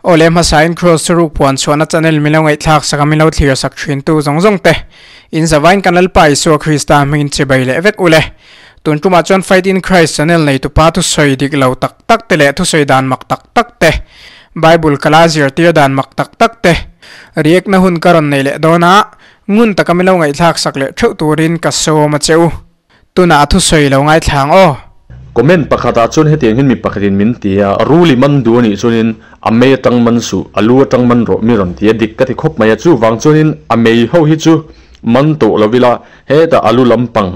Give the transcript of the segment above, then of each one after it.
Awle hmasain Kraws Thuruk puan chhuahna channel min lo ngaihthlak sak a min lo thlir sak thin tu zawng zawng te in zavain kan Lalpa Isua Krista hmingin chibai leh vek ule. Tun tumah chuan Fight in Christ channel neitupa thusawi dik lo tak tak te leh thusawi dan mak tak tak te, Bible kala zirtir dan mak tak tak te react na hun ka rawn nei leh dawn a, ngun taka min lo ngaihthlak sak leh theuh turin ka sawm a che u. Tunah a thusawi lo ngaithla ang aw. Comment pakhatah chuan hetiang hian mi pakhatin min ti a, rul i man duh a nih chuanin a mei atang man suh, a lu atang man rawh mi rawn ti a, dik ka ti khawp mai a, chuvang chuanin a mei ho hi chu man tawh lo ila, hetah a lu lampang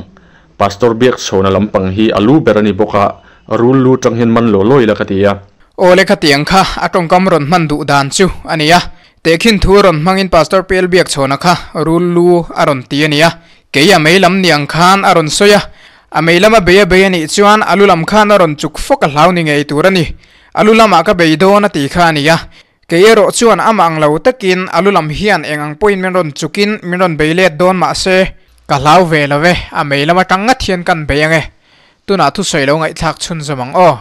Pastor Biakchhawna lampang hi a lu ber a ni bawk a, rul lu tang hian man law law ila ka ti a. Aw le khatiang kha a tawngkam rawn hman duh dan chu a ni a, tehkhin thu rawn hmangin Pastor PL Biakchhawna kha rul lu a rawn ti a ni a, kei a mei lam ni ang khan a rawn sawi a, a mei lama bei a bei a nih chuan a lu lam khan a rawn chuk fawk a hlau ni ngei tur a ni, a lu lamah ka bei dawn a ti kha a ni a, kei erawh chuan amah ang lo takin a lu lam hian eng ang pawhin min rawn chukin min rawn bei let dawn mahse ka hlau ve lo ve, a mei lam atang ngat hian kan bei ang e, tunah thusawi lo ngaihthlak chhunzawm ang aw.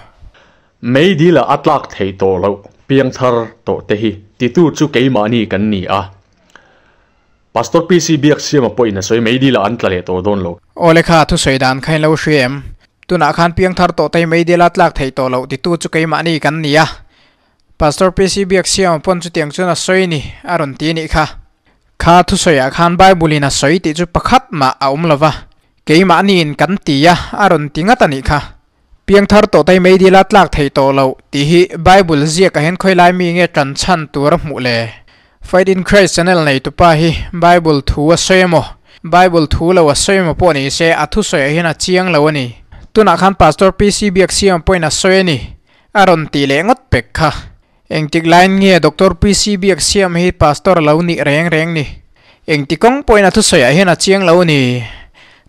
Mei dila a tlak theih tawh loh piangthar tawh te hi titu chu keimahni kan ni a. Pastor PC Biaksiama pawhin a sawi mei dila an tla leh tawh dawn lo. Aw lekha thusawi dan kha in lo hria em? Tunah khan piangthar tawh te hi mei dila tlak theih tawh loh titu chu keimahni kan ni a. Pastor PC Biaksiama pawn chutiang chuan a sawi ni a rawn ti nih kha. Kha thusawiah khan Bible in a sawi tih chu pakhat mah a awm lova, keimahniin kan ti a a rawn ti ngat a nih kha. Piangthar tawh tai mei dila tlak thei tawh loh tih hi Bible ziak ah hian khawi lai mi nge tan chhan tur a hmuh le? Fight in Christ channel nei tupa hi Bible thu a sawi emaw Bible thu lo a sawi emaw pawh ni se a thusawi ah hian a chiang lo a ni. Tunah khan Pastor PC Biaksiama pawhin a sawi a ni a rawn tih leh ngawt pek kha. Engtik laiin nge Doctor PC Biaksiama hi Pastor a lo nih reng reng ni? Engti kawng pawhin a thusawi ah hian a chiang lo a ni.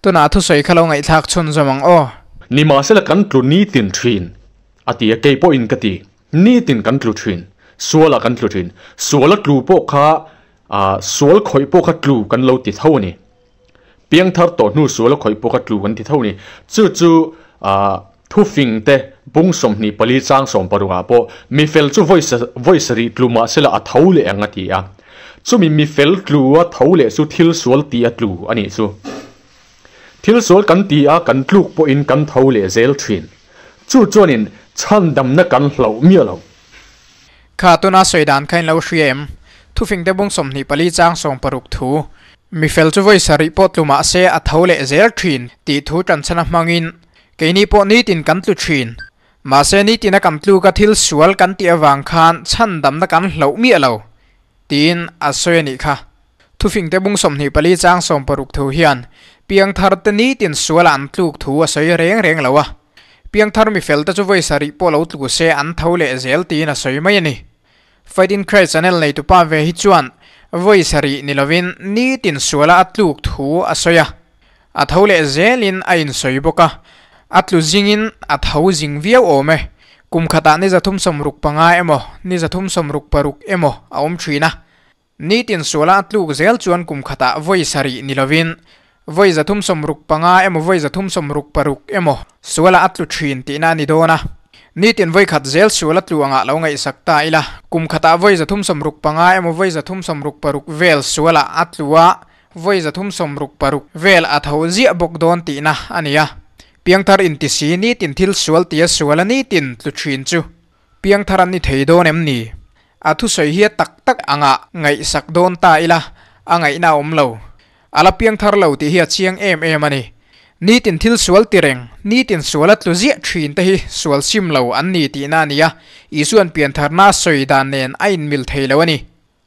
Tunah a thusawi kha lo ngaihthlak chhunzawm ang aw. Nimahsela kan tlu nitin thin, a ti a, kei pawhin ka ti. Nitin kan tlu thin, sualah kan tlu thin. Suala tlu pawh kha, ah, sual khawih pawh kha tlu kan lo ti tho a ni. Piangthar tawh hnu suala khawih pawh kha tlu kan ti tho a ni. Chu chu, ah, thufing te bung 24 chang 16 ah pawh mi fel chu vawi vawi sarih tlu mahsela a tho leh ang a ti a. Chumi mi fel tlu a tho leh chu thil sual tih a tlu a nih chu. Thil sual kan ti a kan tluk pawhin kan tho leh zel thin. Chu chuanin chhandamna kan hlauh miah lo. Kha tuna sawi dan kha in lo hria em? Thufing te bung 24 chang 60 thu. Mi fel chu vawi sarih pawh tlu mah se a tho leh zel thin tih thu tanchhana hmangin keini pawh nitin kan tlu thin. Mahse nitina kan tluk a thil sual kan tih avang khan chhandamna kan hlauh miah lo tiin a sawi a nih kha. Thufing te bung 24 chang 60 thu hian piangthar te nitin suala an tluk thu a sawi reng reng lo a. Piangthar mi fel te chu vawi sarih pawh lo tlu se an tho leh zel tiin a sawi mai a ni. Fight in Christ channel neitupa ve hi chuan vawi sarih ni lovin nitin suala a tluk thu a sawi a. A tho leh zelin a insawi bawk a, a tlu zingin a tho zing viau awm e. Kum khatah ni 365 emaw, ni 366 emaw a awm thin a. Nitin suala a tluk zel chuan kum khatah vawi sarih ni lovin vawi 365 emaw vawi 366 emaw suala a tlu thin tihna a ni dawn a. Nitin vawi khat zel suala tlu angah lo ngaihsak ta ila, kum khatah vawi 365 emaw vawi 366 vel suala a tlu a, vawi 366 vel a tho ziah bawk dawn tihna a ni a. Piangthar intisi nitin thil sual tia suala nitin tlu thin chu piangthar an ni thei dawn em ni? A thusawi hi a tak tak angah ngaihsak dawn ta ila, a ngaihna a awm lo. A la piangthar lo tih hi a chiang em em a ni. Nitin thil sual ti reng, nitin sual a tlu ziah thin te hi sual sim lo an ni tihna a ni a, Isuan piantharna a sawi dan nen a inmil thei lo a ni.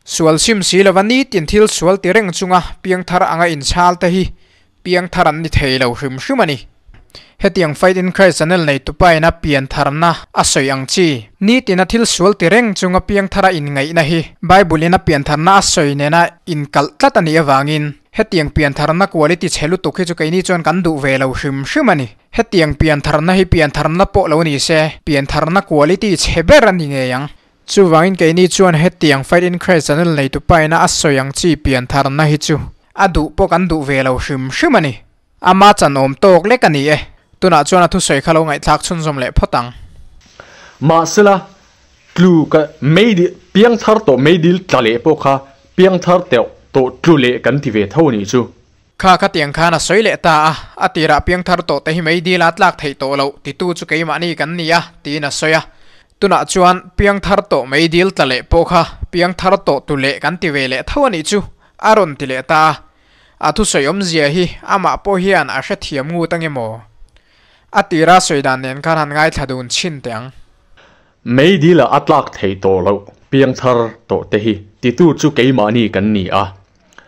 Sual sim si lova nitin thil sual ti reng chunga piangthar anga inchhal te hi piangthar an ni thei lo hrim hrim a ni. Hetiang Fight in Christ channel nei tupaina piantharna a sawi ang chi. Nitina thil sual ti reng chunga piangthara inngaihna hi Bible in a piantharna a sawi nena inkalh tlat a nih avangin hetiang piantharna quality chhe lutuk hi chu keini chuan kan duh ve lo hrim hrim a ni. Hetiang piantharna hi piantharna pawh lo ni se piantharna quality chhe ber a ni ngei ang. Chuvangin keini chuan hetiang Fight in Christ channel nei tupaina a sawi ang chi piantharna hi chu a duh pawh kan duh ve lo hrim hrim a ni. Ama chan awm tawk lek a ni e. Tunah chuan a thusawi kha lo ngaihthlak chhunzawm leh phawt ang. Mahsela, Tlu ka meidil piangthar tawh meidil tla leh pawh kha piangthar teuh tawh tlu leh kan ti ve tho a nih chu. Kha khatiang khan a sawi leh ta a, a tirah piangthar tawh te hi meidil a tlak theih tawh loh titu chu keimahni kan ni a, tiin a sawi a. Tunah chuan piangthar tawh meidil tla leh pawh kha piangthar tawh tu leh kan ti ve leh tho a nih chu, a rawn ti leh ta a. A thusawi awmzia hi amah pawh hian a hrethiam ngut ange maw? A tira sawi dan nen khan han ngaithla dun chhin teh ang. Meidila a tlak theih tawh loh piangthar tawh te hi titu chu keimahni kan ni a.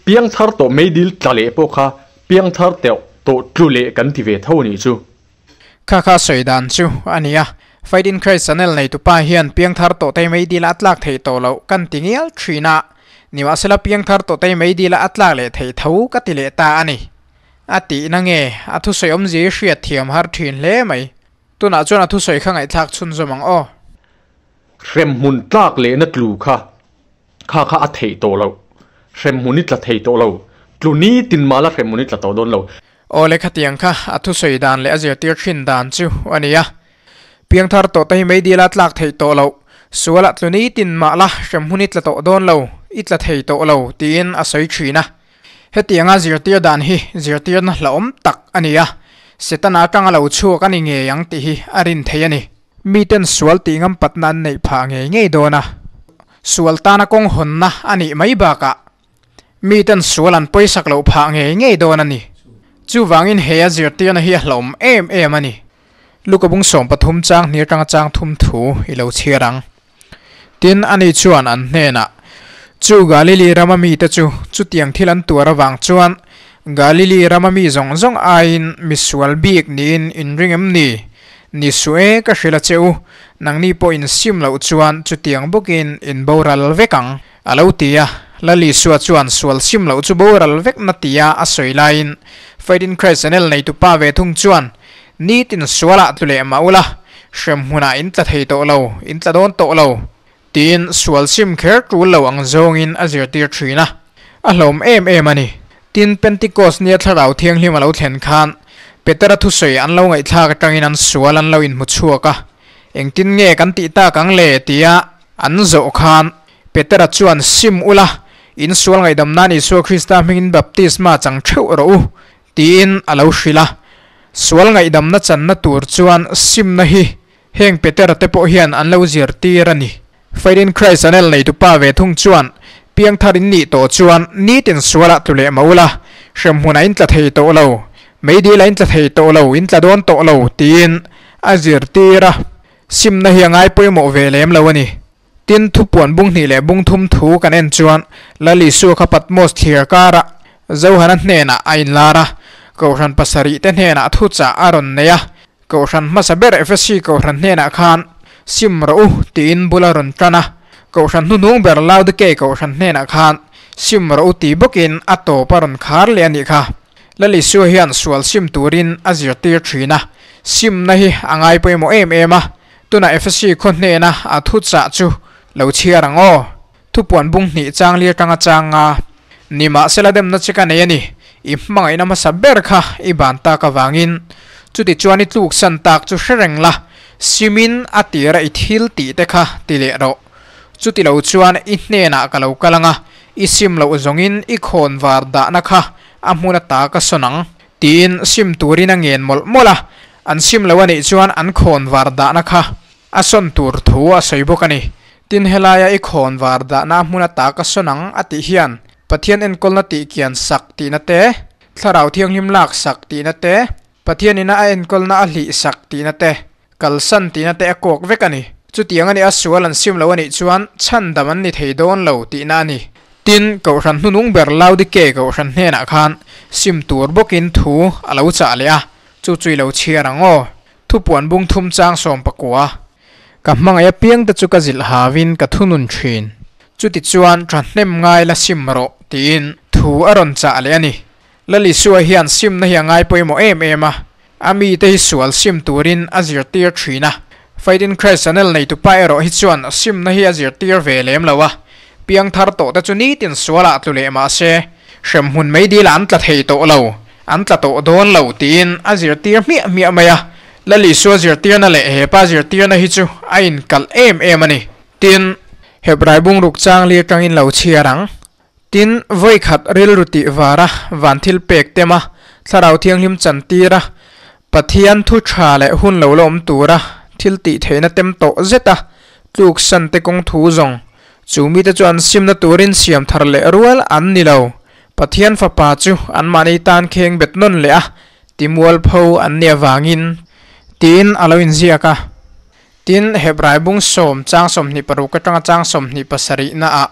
Piangthar tawh meidil tla leh pawh kha piangthar teuh tawh tlu leh kan ti ve tho a nih chu. Kha kha sawi dan chu a ni a. Fight in Christ channel neitupa hian piangthar tawh te meidila a tlak theih tawh loh kan ti ngial thin a. Nimahsela piangthar tawh te meidila a tlak leh theih tho ka ti leh ta a ni. A tihna nge a thusawi awmzia i hriat thiam har thin hle mai. Tunah chuan a thusawi kha ngaihthlak chhunzawm ang aw. Hremhmun tlak lehna tlu kha kha kha a theih tawh loh. Hremhmun i tla thei tawh lo. Tlu nitin mah la hremhmun i tla tawh dawn lo. Aw le khatiang kha a thusawi dan leh a zirtir thin dan chu a ni a. Piangthar tawh te hi meidil a tlak theih tawh loh. Sualah tlu nitin mah la hremhmun i tla tawh dawn lo, i tla thei tawh lo tiin a sawi thin a. Hetianga zirtir dan hi zirtirna hlauhawm tak a ni a, Setana atanga lo chhuak a ni ngei ang tih hi a rin theih a ni. Miten sual tih ngampatna an neih phah ngei ngei dawn a, sual tana kawng hawnna a nih mai bakah miten sual an pawisak loh phah ngei ngei dawn a ni. Chuvangin he a zirtirna hi a hlauhawm em em a ni. Luka bung 13 chang hnih atanga chang thum thu i lo chhiar ang. Tin, ani chuan an hnenah, Chu Galili rama mite chu chutiang thil an tuar avang chuan Galili rama mi zawng zawng aiin misual bik niin in ring em ni? Ni suh e, ka hrilh a che u, nangni pawh in sim loh chuan chutiang bawkin in boral vek ang, a lo ti a. Lal Isua chuan sual sim loh chu boral vek na tia a sawi laiin Faith in Christ channel neitupa ve thung chuan, Nitin sualah tlu leh mah ula, hrem hmunah in tla thei tawh lo, in tla dawn tawh lo, tiin sual sim kher tul lo ang zawngin a zirtir thin a. A hlawm em em a ni. Tin, Pentecost nia Thlarau Thianghlim a lo thlen khan, Petera thusawi an lo ngaihthlak atangin an sual an lo inhmu chhuak a. Engtin nge kan tih tak ang le? tia an zawh khan, Petera chuan sim ula, in sual ngaihdam nan Isua Krista hmingin baptisma chang theuh rawh u, Tiin a lo hrilh a. Sual ngaihdamna channa tur chuan simna hi heng Petera te pawh hian an lo zirtir a ni. Faith in Christ channel neitupa ve thung chuan piangthar in nih tawh chuan nitin sualah tlu leh mah ula, hremhmunah in tla thei tawh lo, meidil ah in tla thei tawh lo, in tla dawn tawh lo tiin a zirtir a. Simna hi a ngai pawimawh ve lem lo a ni. Tin, thupuan bung hnih leh bung thum thu kan en chuan Lal Isua kha Patmos thlir karah Johana hnenah a inlar a, Kohhran pasarih te hnenah thuchah a rawn nei a, Kohhran hmasa ber Efesi Kohhran hnenah khan Sim rawh u tiin bul a rawn tan a, Kohhran hnuhnung ber Laodikei Kohhran hnenah khan Sim rawh u ti bawkin a tawp a rawn khar leh a nih kha. Lal Isua hian sual sim turin a zirtir thin a, simna hi a ngai pawimawh em em a, Tunah Efesi khaw hnena a thuchah chu lo chhiar ang aw. Thupuan bung hnih chang li atanga chang nga. Nimahsela demna che ka nei a ni. I hmangaihna hmasa ber kha i ban tak avangin chuti chuan i tluksan tak chu hre reng la, simin a tira i thil tih te kha ti leh rawh. Chuti lo chuan i hnenah ka lo kal anga, i sim loh zawngin i khawn var dahna kha a hmun ata ka sawn ang, tiin sim turin a ngen mawlh mawlh a. An sim lo a nih chuan an khawn var dahna kha a sawn tur thu a sawi bawk a ni. Tin, helaia i khawn var dahna a hmun ata ka sawn ang a tih hian Pathian enkawlna tih kian sak tihna te, Thlarau Thianghlim lak sak tihna te, Pathian ina a enkawlna a hlih sak tihna te, kalsan tihna te a kawk vek a ni. Chutiang a nih a sual an sim lo a nih chuan chhandam an ni thei dawn lo tihna a ni. Tin, Kohhran hnunung ber Laodike Kohhran hnenah khan sim tur bawkin thu a lo chah leh a. Chu chu i lo chhiar ang aw. Thupuan bung thum chang 19. Ka hmangaih apiang te chu ka zilh hauin ka thunun thin. Chuti chuan thahnem ngai la sim rawh tiin thu a rawn chah leh a ni. Lal Isua hian simna hi a ngai pawimawh em em a, a mite hi sual sim turin a zirtir thin a. Faith in Christ channel neitupa erawh hi chuan simna hi a zirtir ve lem lo a, piangthar tawh te chu nitin sualah tlu leh mah se, hremhmun meidil ah an tla thei tawh lo. An tla tawh dawn lo tiin a zirtir hmiah hmiah mai a, Lal Isua zirtirna leh hepa zirtirna hi chu a inkalh em em a ni. Tin, Hebrai bung ruk chang li atangin lo chhiar ang. Tin, vawi khat rilru tih vara van thil pek tema Thlarau Thianghlim chantira Pathian thu tha leh hun lo la awm tura thil tih theihna tem tawh zeta tluk san te kawng thu zawng chu mite chu an simna turin siam thar leh rual an ni lo. Pathian Fapa chu anmahni tan kheng bet nawn leh a, timualpho an nih avangin tiin a lo inziak a. Tin, Hebrai bung sawm chang 26 atanga chang 27 naah,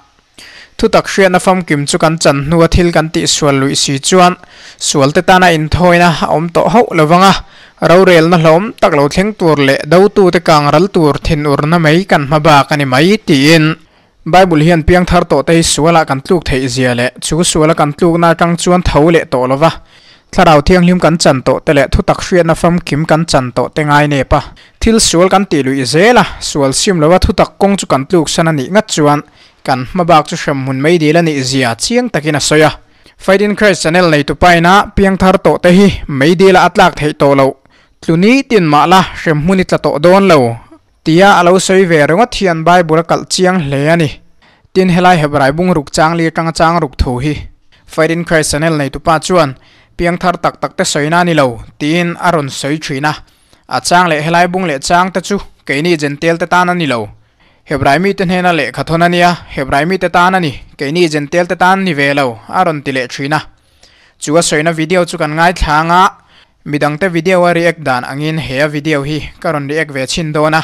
Thutak hriatna famkim chu kan chan hnua thil kan tihsual luih si chuan sualte tana inthawina a awm tawh hauh lo vang a, rorelna hlawm tak lo thleng tur leh dotute kang ral tur thinurna mai kan hma bak a ni mai tiin Bible hian piangthar tawhte hi sualah kan tluk theih zia leh chu suala kan tlukna atang chuan tho leh tawh lo va, Thlarau Thianghlim kan chan tawh te leh thutak hriatna famkim kan chan tawh te ngai nep a. Thil sual kan tih luih zel a, sual sim lova thutak kawng chu kan tluk san a nih ngat chuan kan hma bak chu hrem hmun mai dil a nih zia chiang takin a sawi a. Faith in Christ channel neitu paina piangthar tawh te hi mei dila a tlak theih tawh loh tlu nitin mah la hrem hmun i tla tawh dawn lo Tia a lo sawi ve ringawt hian Bible a kalh chiang hle a ni. Tin, helai Hebrai bung ruk chang li atanga chang ruk thu hi Faith in Christ channel neitupa chuan piangthar tak tak te sawina a ni lo tiin a rawn sawi thin a. A chang leh helai bung leh chang te chu keini Jentail te tan a ni lo. Hebrai mite hnena lehkha thawn a nia, Hebrai mite tan a ni, keini Jentail te tan ni ve lo a rawn ti leh thin a. Chu a sawina video chu kan ngaithla anga Midangte video a react dan angin he a video hi ka rawn react ve chhin dawn a,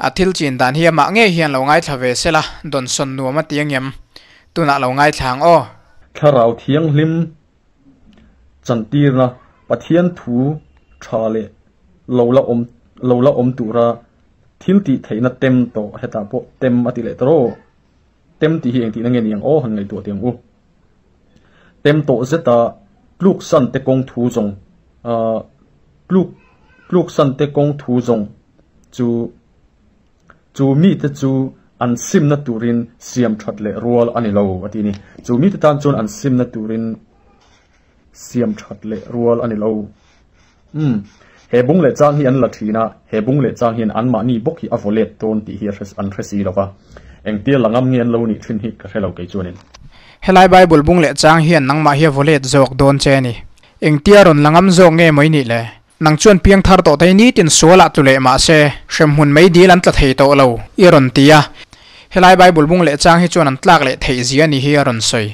a thil chin dan hi amah ngei hian lo ngaithla ve sela dawnsawn nuam a ti angem? Tunah lo ngaithla ang aw. Thlarau Thianghlim chantirna Pathian thu tha leh lo la awm lo la awm tura thil tih theihna tem tawh hetah pawh tem a ti leh ta rawh. Tem tih hi engtihna nge ni ang aw han ngaihtuah teh ang u. Tem tawh zeta tluk san te kawng thu zawng ahh tluk tluk san te kawng thu zawng chu chu mite chu an simna turin siam that leh rual a ni lo a ti a ni. Chu mite tan chuan an simna turin siam that leh rual a ni lo. Umm he bung leh chang hi an la thin a, he bung leh chang hian anmahni bawk hi a vaw let dawn tih hi an hre si lo va, engtia la ngam nge an lo nih thin hi ka hre lo kei chuanin. Helai Bible bung leh chang hian nangmah hi a vaw let zawk dawn che a ni. Engtia rawn la ngam zawk nge mai nih le? Nang chuan piangthar tawh te hi nitin sualah tlu leh mah se, hremhmun mei dil an tla thei tawh lo, i rawn ti a. Helai Bible bung leh chang hi chuan an tlak leh theih zia ni hi a rawn sawi.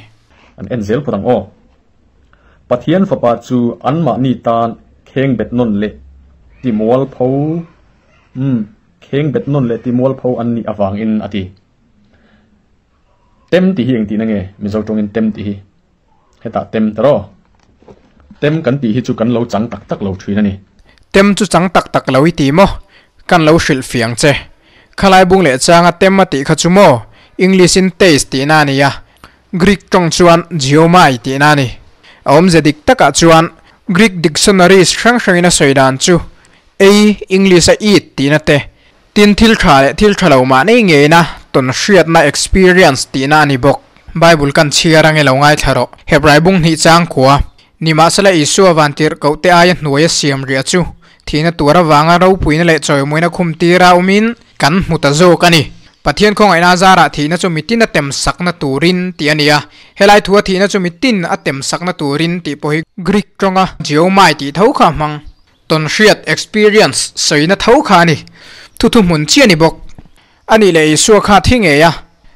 An en zel phawt ang aw. Pathian Fapa chu anmahni tan kheng bet nawn leh timualpho, umm, kheng bet nawn leh timualpho an nih avangin a ti. Tem tih hi engtihna nge? Mizo tawngin tem tih hi hetah tem ta rawh. Tem kan tih hi chu kan lo chang tak tak lo thin a ni. Tem chu chang tak tak lo i ti maw? Kan lo hrilh fiang che. Khalai bung leh changa tem a tih kha chu maw? English in taste tihna a nia. Greek tawng chuan geomai tihna a ni. A awmze dik takah chuan Greek dictionaries hrang hrangin a sawi dan chu ei, English a eat tihna te, tin thil tha leh thil tha lo mah nei ngeina tawn hriatna experience tihna a ni bawk. Bible kan chhiar ange lo ngaithla rawh. Hebrai bung hnih chang kua. Nimahsela Isua vantirh kohte aia hnuaia siam riah chu thihna tuar avanga ropuina leh chawimuina khum tira awmin kan hmu ta zawk a ni. Pathian khawngaihna zarah thihna chu mitin a tem sakna turin tih a ni a. Helai thua thihna chu mitin a tem sakna turin tih pawh hi Greek tawnga geomai tih tho kha a hmang. Tawnhriat, experience, sawina tho kha a ni. Thu thuhmun chiah a ni bawk. A nih leh Isua kha thi ngei a,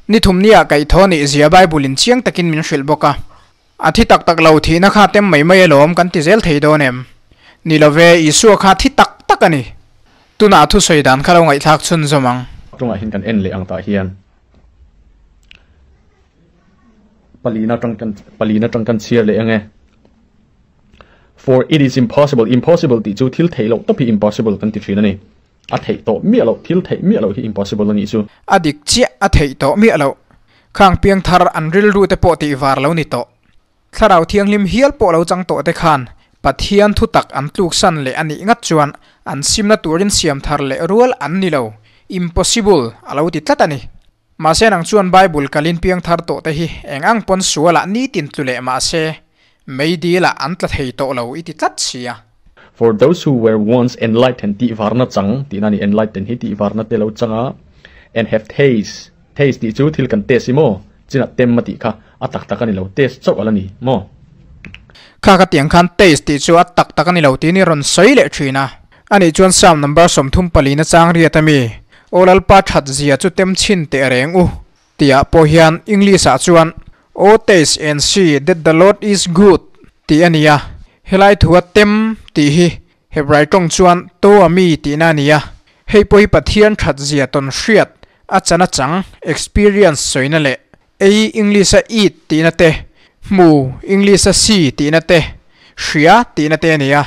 ni thumnia kaihthawh nih zia Bible-in chiang takin min hrilh bawk a. A thi tak tak lo thihna kha tem mai mai alawm kan ti zel thei dawn em? Ni lo ve, Isua kha thi tak tak a ni. Tunah a thusawi dan kha lo ngaihthlak chhunzawm ang. Tungah hian kan en leh ang tah hian palina atang kan palina atang kan chhiar leh ang e. For it is impossible, impossible tih chu thil theih loh tawp hi impossible kan ti thin a ni. A theih tawh miah loh, thil theih miah loh hi impossible a nih chu. A dik chiah a theih tawh miah loh. Khang piangthar an rilru te pawh tih var lo ni tawh. Thlarau Thianghlim hial pawh lo chang tawh te khan Pathian thu tak an tluksan leh a nih ngat chuan an simna turin siam thar leh rual an ni lo, impossible, a lo ti tlat a ni. Mahse nang chuan Bible kalin piangthar tawh te hi eng ang pawn sualah nitin tlu leh mahse mei dilah an tla thei tawh lo i ti tlat sia. For those who were once enlightened tih varna chang tihna a ni, enlightened hi tih varna te lo chang a, And have taste, taste tih chu thil kan test i maw? Chinah tem a tih kha a tak tak a ni lo, taste chauh a la ni maw? Kha ka tiang khan taste tih chu a tak tak a ni lo tiin i rawn sawi leh thin a. Anih chuan Psalm number 34 na chang riat a mi, Aw Lalpa that zia chu tem chhin teh reng u tihah pawh hian English ah chuan O taste and see that the Lord is good tih a ni a. Helai thua tem tih hi Hebrai tawng chuan to a mi tihna a ni a, hei pawh hi Pathian that zia tawn hriat a chan a chang, experience, sawina leh ei, English-a eat tihna te, hmu, English-a see tihna te, hria tihna te a ni a.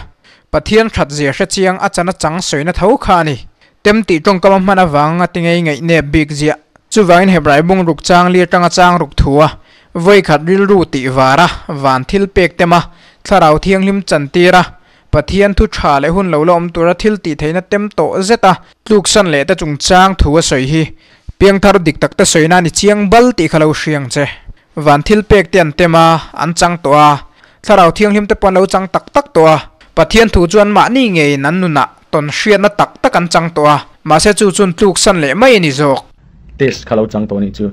Pathian that zia hre chiang a chan a chang sawina tho kha a ni. Tem tih tawngkam a hman avang a ti ngei ngaih nep bik ziah. Chuvangin Hebrai bung ruk chang li atanga chang ruk thu a, vawikhat rilru tih var a, van thil pek tem a, thlarau thianghlim chantir a, Pathian thu tha leh hun lo la awm tura thil tih theihna tem tawh zet a, tluksan leh te chungchang thu a sawi hi piangthar dik tak te sawina a ni chiang bal tih kha lo hriang che. Van thil pek te an tem a, an chang tawh a, thlarau thianghlim te pawh an lo chang tak tak tawh a, Pathian thu chu an mahni ngeiin an nunah tawn hriatna tak tak an chang tawh a, mahse chu chuan tluksan leh mai a ni zawk. Test kha lo chang tawh a nih chu.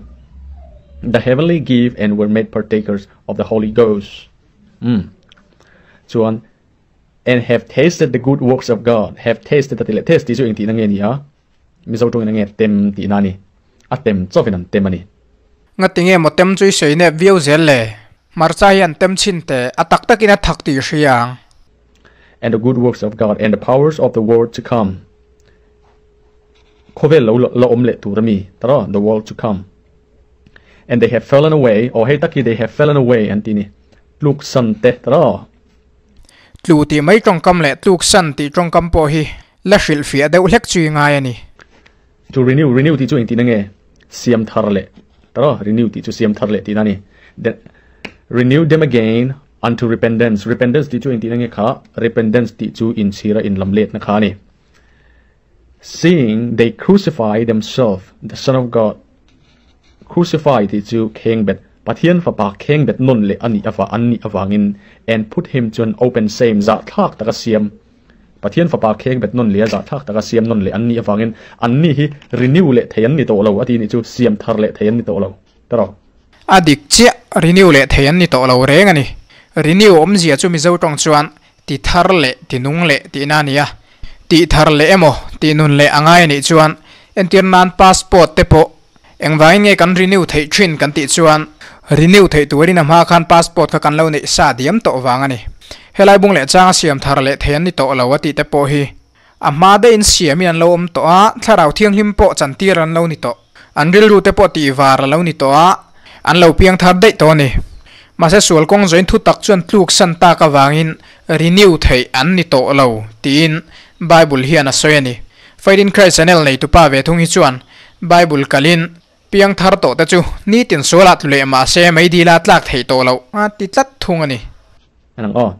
The heavenly gift and were made partakers of the Holy Ghost. Umm. Chuan and have tasted the good works of God. Have tasted a ti leh taste tih chu engtihna nge ni a? Mizo tawngin enge tem tihna a ni. A tem chawvin an tem a ni. Ngati nge maw tem chu i sawi nep viau zel le? Hmarcha hi an tem chhin teh, a tak takin a thak tih hria ang. And the good works of God and the powers of the world to come. Khawvel lo la awm leh tur a mi, taraw, the world to come. And they have fallen away, aw hei tak hi they have fallen away an ti ni, tluk san te taraw. Tlu tih mai tawngkam leh tluk san tih tawngkam pawh hi la hrilhfiah deuh hlek chu i ngai a ni. To renew, renew tih chu engtihna nge? Siam thar leh taraw, renew tih chu siam thar leh tihna a ni. Then renew them again unto repentance, repentance tih chu engtihna nge kha? Repentance tih chu inchhira inlam letna kha a ni. Seeing they crucify themselves, the Son of God crucify tih chu khengbet, Pathian fapa khengbet nawn leh a nih ava an nih avangin and put him to an open shame zahthlak taka siam, Pathian fapa khengbet nawn leh a zahthlak taka siam nawn leh an nih avangin anni hi renew leh thei an ni tawh lo a ti nih chu siam thar leh thei an ni tawh lo tawh. A dik chiah, renew leh thei an ni tawh lo reng a ni. Renew awmzia chu Mizo tawng chuan Ti thar leh ti nung leh tihna a ni a, tih thar leh emaw tih nun leh a ngai a nih chuan entir nan passport te pawh engvangin nge kan renew theih thin kan tih chuan renew theih turin a hma khan passport kha kan lo neih sa diam tawh vang a ni. Helai bung leh changa siam thar leh thei an ni tawh lo a tih te pawh hi a hma daihin siamin an lo awm tawh a, thlarau thianghlim pawh chantir an lo ni tawh. An rilru te pawh tih var a lo ni tawh a, an lo piang thar daih tawh a ni. Mahse sual kawng zawin thu tak chuan tluk san tak avangin renew theih an ni tawh lo tiin Bible hian a sawi a ni. Faith in Christ channel neitupa ve thung hi chuan Bible kalin piang thar tawh te chu nitin sualah tlu leh mahse meidila tlak theih tawh loh a ti tlat thung a ni. An ang aw.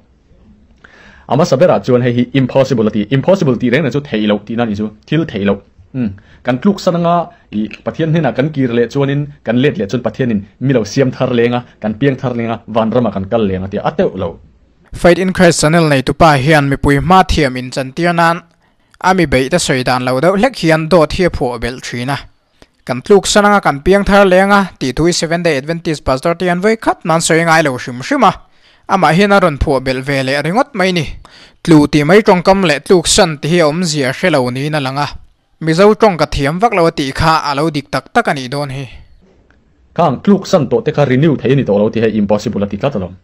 A hmasa berah chuan hei hi impossible a ti. Impossible tih reng reng chu theih loh tihna a nih chu. Thil theih loh. Umm. Kan tluk san anga ih Pathian hnenah kan kir leh chuanin kan let leh chuan Pathianin mi lo siam thar leng a, kan piang thar leng a, vanramah kan kal leng a tia a teuh lo. Faith in Christ channel neitupa hian mipui hma thiam inchantir nan a mi beih te sawi dan lo deuh hlek hian dawt hi a phuah belh thin a. Kan tluk san anga kan piang thar leng a, tih thu hi Seventh Day Adventist Pastor te hian vawi khat nan sawi ngai lo hrim hrim a, amah hian a rawn phuah belh ve leh ringawt mai ni. Tlu tih mai tawngkam leh tluk san tih hi a awmzia hre lo niin a lang a, Mizo tawng ka thiam vak lo a tih kha a lo dik tak tak a nih dawn hi. Khang tluk san tawh te kha renew thei a ni tawh lo tih hei impossible a ti tlat alawm.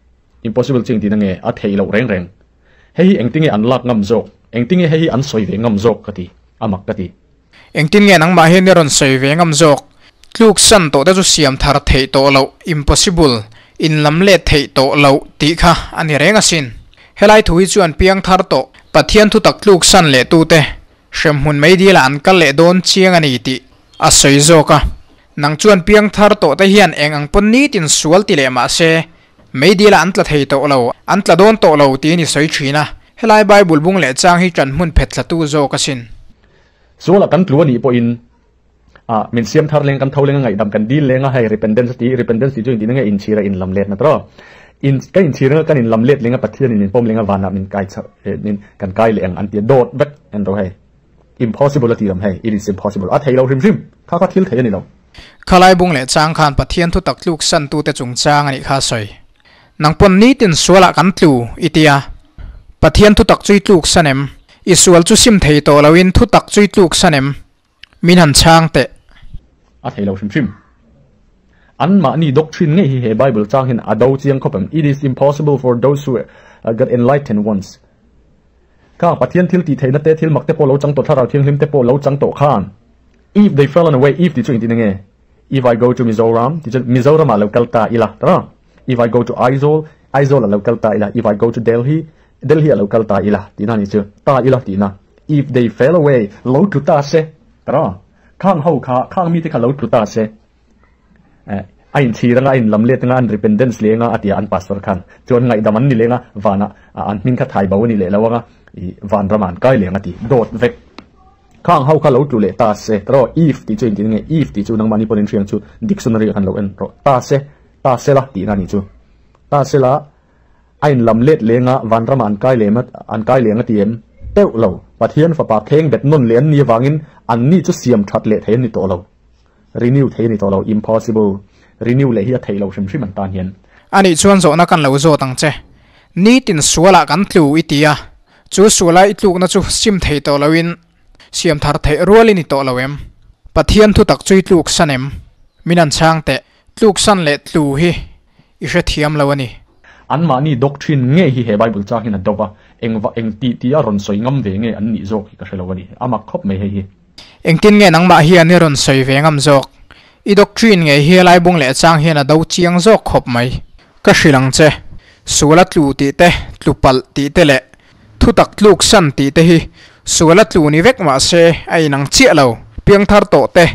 Impossible ching tihna nge a theih loh reng reng. Hei hi engtinge an lak ngam zawk, engtinge hei hi an sawi ve ngam zawk ka ti, a mak ka ti. Engtin nge nangmah hian i rawn sawi ve ngam zawk? Tluk san tawh te chu siam thar theih tawh loh, impossible, in lam let theih tawh loh tih kha a ni reng asin. Helai thu hi chuan piang thar tawh, Pathian thutak tluk san leh tute hremhmun meidil ah an kal leh dawn chiang a ni tih a sawi zawk a. Nang chuan piang thar tawh te hian eng ang pawn nitin sual ti leh mah se, meidil ah an tla thei tawh lo, an tla dawn tawh lo tiin i sawi thin a. Helai Bible bung leh chang hi ṭan hmun phet thlatu zawk asin. Sualah kan tlu a nih pawhin ah min siam thar leng kan tho leng a ngaihdam kan dil leng a hei repentance a ti repentance tih chu intihna nge inchhir a inlam let na tawh in ka inchhir anga kan inlam let leng a Pathian in min pawm leng a vanah min kai chho eh min kan kai leh ang an ti a dawt vek en ro hei Impossible a ti lam hei, it is impossible. A thei lo hrim hrim. Kha kha thil thei a ni lo. Khalai bung leh chang khan Pathian thutak tluk santute chungchang a nih kha a sawi. Nang pawn nitin sualah kan tlu i ti a. Pathian thutak chu i tluk san em? I sual chu sim thei tawh loin thutak chu i tluk san em? Min han chhang teh. A thei lo hrim hrim. Anmahni doctrine ngei hi he Bible chang hian a do chiang khawp em? It is impossible for those who got enlightened once. Kha Pathian thil tih theihna te, thil mak te pawh lo chang tawh, Thlarau Thianghlim te pawh lo chang tawh khan if they fell on the way, if tih chu engtin enge? If I go to Mizoram tih chu Mizoram ah lo kal ta ila, tara? If I go to Aizawl, Aizawl ah lo kal ta ila, if I go to Delhi, Delhi ah lo kal ta ila tihna ni chu, ta ila tihna. If they fell away, lo tlu ta se, tara? Khang ho kha, khang mite kha lo tlu ta se. Eh, a inchhir anga, a inlam let anga, an repentance leh anga a ti a an pastor khan. Chuan ngaihdam an ni leh anga, vanah an hming kha thai bo a ni leh lo anga, i van ramah an kai leh ang a ti. Dawt vek. Khang ho kha lo tlu leh ta se. Taraw, if tih chu engtin nge? If tih chu nangmahni pawhin hriang chu dictionary ah khan lo en rawh. Ta se, ta se la tihna a nih chu. Ta se la, a inlam let leng a, van ramah an kai leh an kai leh ang a ti em? Teuh lo. Pathian fapa kheng bet nawn leh an ni avangin anni chu siam that leh thei an ni tawh lo. Renew thei a ni tawh lo, impossible. Renew leh hi a theih loh hrim hrim an tan hian. Anih chuan zawhna kan lo zawt ang che. Nitin sualah kan tlu i ti a, chu suala i tlukna chu sim thei tawh loin siam thar theih rual i ni tawh lo em? Pathian thutak chu i tluk san em? Min an chhang teh, tluk san leh tlu hi i hrethiam lo a ni. Anmahni doctrine nge hi he Bible chang hian a do va, engva eng tih tih a rawn sawi ngam ve nge an nih zawk hi ka hre lo a ni. A mak khawp mai hei hi. Engtin nge nangmah hian i rawn sawi ve ngam zawk? I doctrine ngei hi helai bung leh chang hian a do chiang zawk khawp mai. Ka hrilh ang che. Sual a tlu tih te, tlu palh tih te leh thutak tluk san tih te hi sual a tlu ni vek mah se a inang chiah lo. Piangthar tawh te,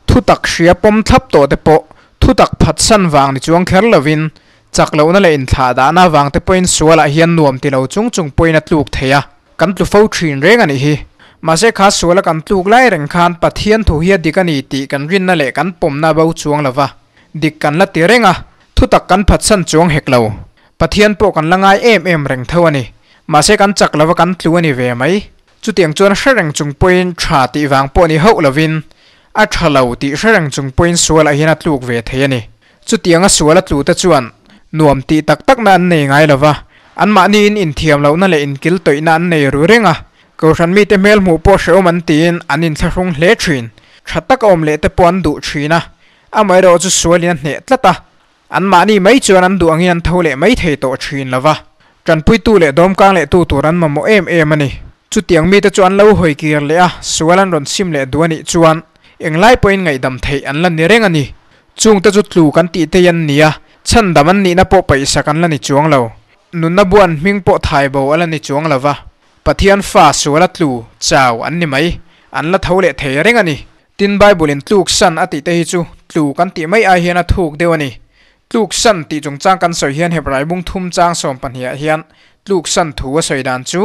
thutak hria pawm thlap tawh te pawh thutak phatsan vang ni chuang kher lovin chak lohna leh inthlahdahna avang te pawhin sualah hian nuam ti lo chung chung pawhin a tluk thei a. Kan tlu fo thin reng a nih hi. Mahse kha suala kan tluk lai reng khan Pathian thu hi a dik a ni tih kan rinna leh kan pawmna bo chuang lo va. Dik kan la ti reng a, thutak kan phatsan chuang hek lo. Pathian pawh kan la ngai em em reng tho a ni. Mahse kan chak lova kan tlu a ni ve mai. Chutiang chuan hre reng chung pawhin tha tih vang pawh ni hauh lovin a tha lo tih hre reng chung pawhin sualah hian a tluk ve thei a ni. Chutianga sual a tlute chuan nuam tih tak takna an nei ngai lo va, anmahniin inthiam lohna leh inkil tawihna an nei ru reng a, kohhran mite hmel hmuh pawh hrehawm an tiin an inthlahrung hle thin. Tha taka awm leh te pawh an duh thin a, amaherawh chu sualin a hneh tlat a, anmahni mai chuan an duh angin an tho leh mai thei tawh thin lo va, tanpuitu leh dawmkang lehtu tur an mamawh em em a ni. Chutiang mite chu an lo hawi kir leh a, sual an rawn sim leh duh a nih chuan englai pawhin ngaihdam theih an la ni reng a ni. Chungte chu tlu kan tih te an ni a, chhandam an nihna pawh paihsak an la ni chuang lo. Nunna buan hming pawh thai bo a la ni chuang lo va, Pathian fa suala tlu, chau, an ni mai. An la tho leh thei reng a ni. Tin Bible-in tluk san a tih te hi chu tlu kan tih mai ai hian a thuk deuh a ni. Tluk san tih chungchang kan sawi hian Hebrai bung thum chang 12 ah hian tluk san thu a sawi dan chu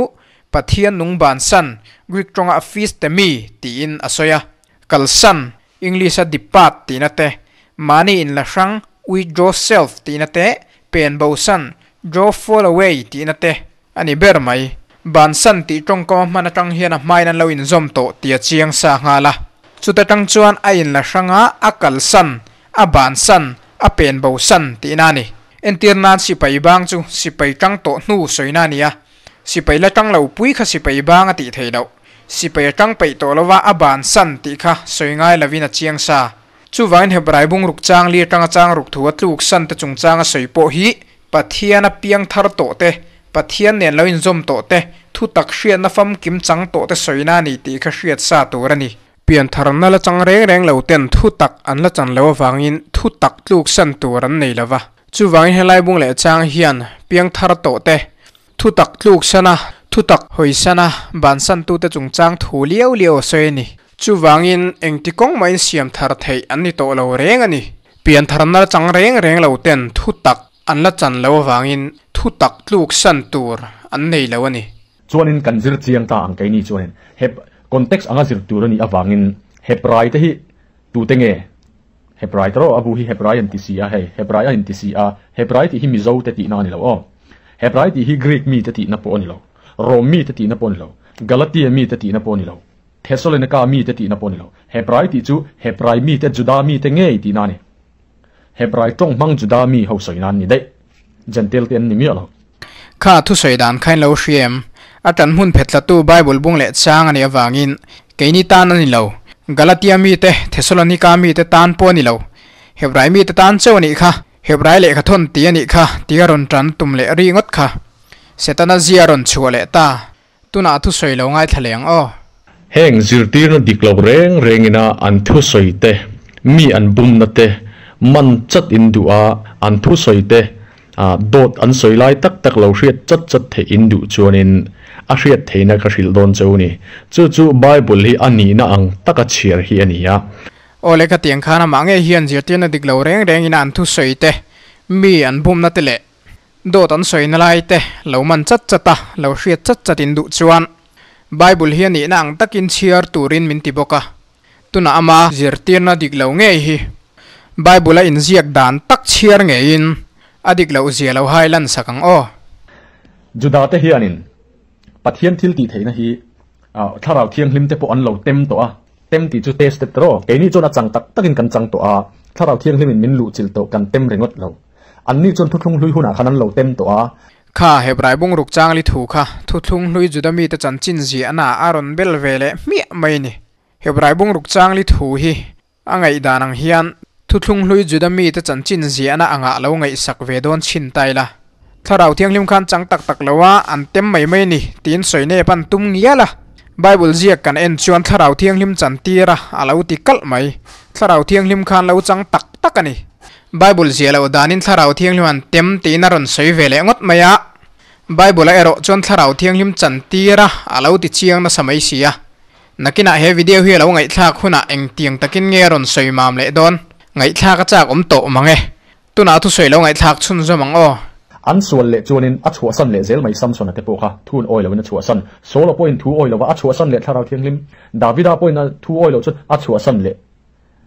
Pathian nung ban san, Greek tawnga aphistemi, tiin a sawi a. Kal san, English-a depart tihna te, mahni inla hrang, withdraw self, tihna te, pen bo san, draw fall away, tihna te a ni ber mai. Ban san tih tawngkam a hman atang hian a hmain an lo inzawm tawh tih a chiang sa nghal a. Chuta tang chuan a inla hrang a, a kal san, a ban san, a pen bo san tihna a ni. Entir nan sipai bang chu sipai tang tawh hnu sawina a ni a, sipai la tang lo pui kha sipai bang a tih theih loh. Sipai a tang peih tawh lova a ban san tih kha sawi ngai lovin a chiang sa. Chuvangin Hebrai bungruk chang li atanga chang ruk thu a tluk san te chungchang a sawi pawh hi Pathian a piang thar tawh te, Pathian nen lo inzawm tawh te, thu tak hriatna famkim chang tawh te sawina a ni tih kha hriat sa tur a ni. Pian tharna la chang reng reng lo ten thu tak an la chan lo avangin thu tak tluk san tur an nei lova. Chuvangin helai bung leh chang hian piang thar tawh te, Thutak tluksana, thutak hawisana, bansantute chungchang thu liau liau a sawi a ni. Chuvangin engti kawng mahin siam thar theih an ni tawh lo reng a ni. Piantharna chang reng reng lo ten thutak an la chan lo avangin thutak tluksan tur an nei lo a ni. Chuanin kan zir chiang ta ang keini chuanin hep context anga zir tur a nih avangin Hebrai te hi tute nge? Hebrai te rawh a bu hi Hebrai an ti si a hei, Hebrai a inti si a, Hebrai tih hi Mizo te tihna a ni lo aw. Hebrai tih hi Greek mi te tihna pawh a ni lo, Rom mi te tihna pawh a ni lo, Galatia mi te tihna pawh a ni lo. Thessalonika mite tihna pawh a ni lo. Hebrai tih chu Hebrai mite, Juda mite ngei tihna a ni. Hebrai tawng hmang Juda mi ho sawi nan ni daih. Jentail te an ni miah lo. Kha thusawi dan kha in lo hria em? A tan hmun phet tlatu Bible bung leh chang a nih avangin keini tan a ni lo. Galatia mite, Thessalonika mite tan pawh a ni lo. Hebrai mite tan chauh a nih kha. Hebrai lehkha thawn tih a nih kha tih a rawn tan tum leh ri ngawt kha. Setana zia a rawn chhuah leh ta. Tunah thusawi lo ngaithla leh ang aw. Heng zirtirna dik lo reng rengina an thusawi te, mi an bumna te man chat in duh a, an thusawi te dawt an sawi lai tak tak lo hriat chat chat theih in duh chuanin a hriat theihna ka hrilh dawn cheu ni. Chu chu Bible hi a nihna ang taka chhiar hi a ni a. Aw le khatiang khan amah ngei hian zirtirna dik lo reng rengina an thusawi te, mi an bumna te leh Dawt an sawina lai te lo man chat chat a, lo hriat chat chat in duh chuan Bible hi a nihna ang takin chhiar turin min ti bawk a. Tunah ama zirtirna dik lo ngei hi Bible a inziak dan tak chhiar ngeiin a dik loh zia lo hai lan sak ang aw. Juda te hianin Pathian thil tih theihna hi Thlarau Thianghlim te pawh an lo tem tawh a, tem tih chu tested tawh, keini chuan a chang tak takin kan chang tawh a, Thlarau Thianghlimin min luhchilh tawh kan tem ringawt lo. Anni chuan thuthlung hlui hunah khan an lo tem tawh a. Kha Hebrai bungruk changli thu kha thuthlung hlui Juda mite chanchin ziahna a rawn bel ve leh hmiah mai a ni. Hebrai bungruk changli thu hi a ngaihdan ang hian thuthlung hlui Juda mite chanchin ziahna angah lo ngaihsak ve dawn chhin ta ila. Thlarau Thianghlim khan chang tak tak lo a, an tem mai mai a ni tiin sawi nep an tum ngial a. Bible ziak kan en chuan Thlarau Thianghlim chantir a, a lo ti kalh mai. Thlarau Thianghlim khan lo chang tak tak a ni. Bible ziah loh danin Thlarau Thianghlim an tem tiin a rawn sawi ve leh ngawt mai a. Bible-a erawh chuan Thlarau Thianghlim chantir a, a lo ti chiang nasa mai si a. Nakinah he video hi a lo ngaihthlak hunah engtiang takin nge a rawn sawi mam leh dawn? Ngaihthlak a chak awm tawh mang e. Tunah thusawi lo ngaihthlak chhunzawm ang aw. An sual leh chuanin a chhuahsan leh zel mai Samsona te pawh kha thun awi loin a chhuahsan. Saula pawhin thu awi lova a chhuahsan leh Thlarau Thianghlim. Davida pawhin a thu awi loh chuan a chhuahsan leh.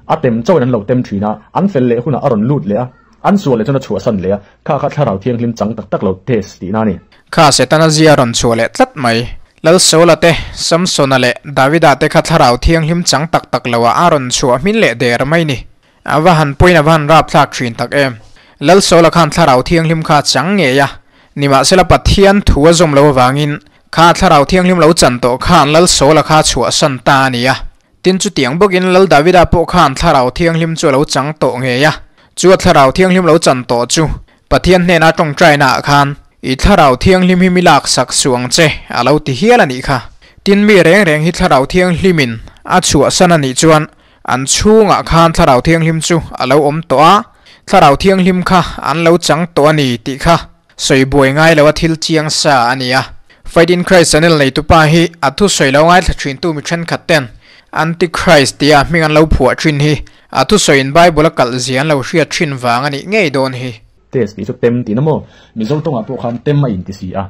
A tem chauhin an lo tem thin a, an fel leh hunah a rawn lut leh a, an sual leh chuan a chhuahsan leh a, kha kha Thlarau Thianghlim chang tak tak lo test tihna a ni. Kha Setana zia rawn chhuah leh tlat mai. Lal Saula te, Samsona leh Davida te kha Thlarau Thianghlim chang tak tak loah a rawn chhuah hmin leh der mai ni. A va han pawiin a va han rapthlak thin tak em! Lal Saula khan Thlarau Thianghlim kha a chang ngei a, nimahsela Pathian thu a zawm lo avangin kha Thlarau Thianghlim lo chan tawh khan Lal Saula kha a chhuahsan ta a ni a. Tin chutiang bawkin Lal Davida pawh khan Thlarau Thianghlim chu a lo chang tawh ngei a, chu a Thlarau Thianghlim lo chan tawh chu Pathian hnena tawngtainaah khan, I Thlarau Thianghlim hi mi laksak suh ang che, a lo ti hial a nih kha. Tin mi reng reng hi Thlarau Thianghlimin a chhuahsan a nih chuan An chhungah khan Thlarau Thianghlim chu a lo awm tawh a, Thlarau Thianghlim kha an lo chang tawh a ni tih kha sawi buai ngai lo a thil chiang sa a ni a. Faith in Christ channel neitupa hi a thusawi lo ngaithla thintu mi thenkhat ten Antichrist tia hming an lo phuah thin hi a thusawiin Bible a kalh zia an lo hriat thin vang a nih ngei dawn hi. Test tih chu tem tihna maw? Mizo tawngah pawh khan tem a inti si a,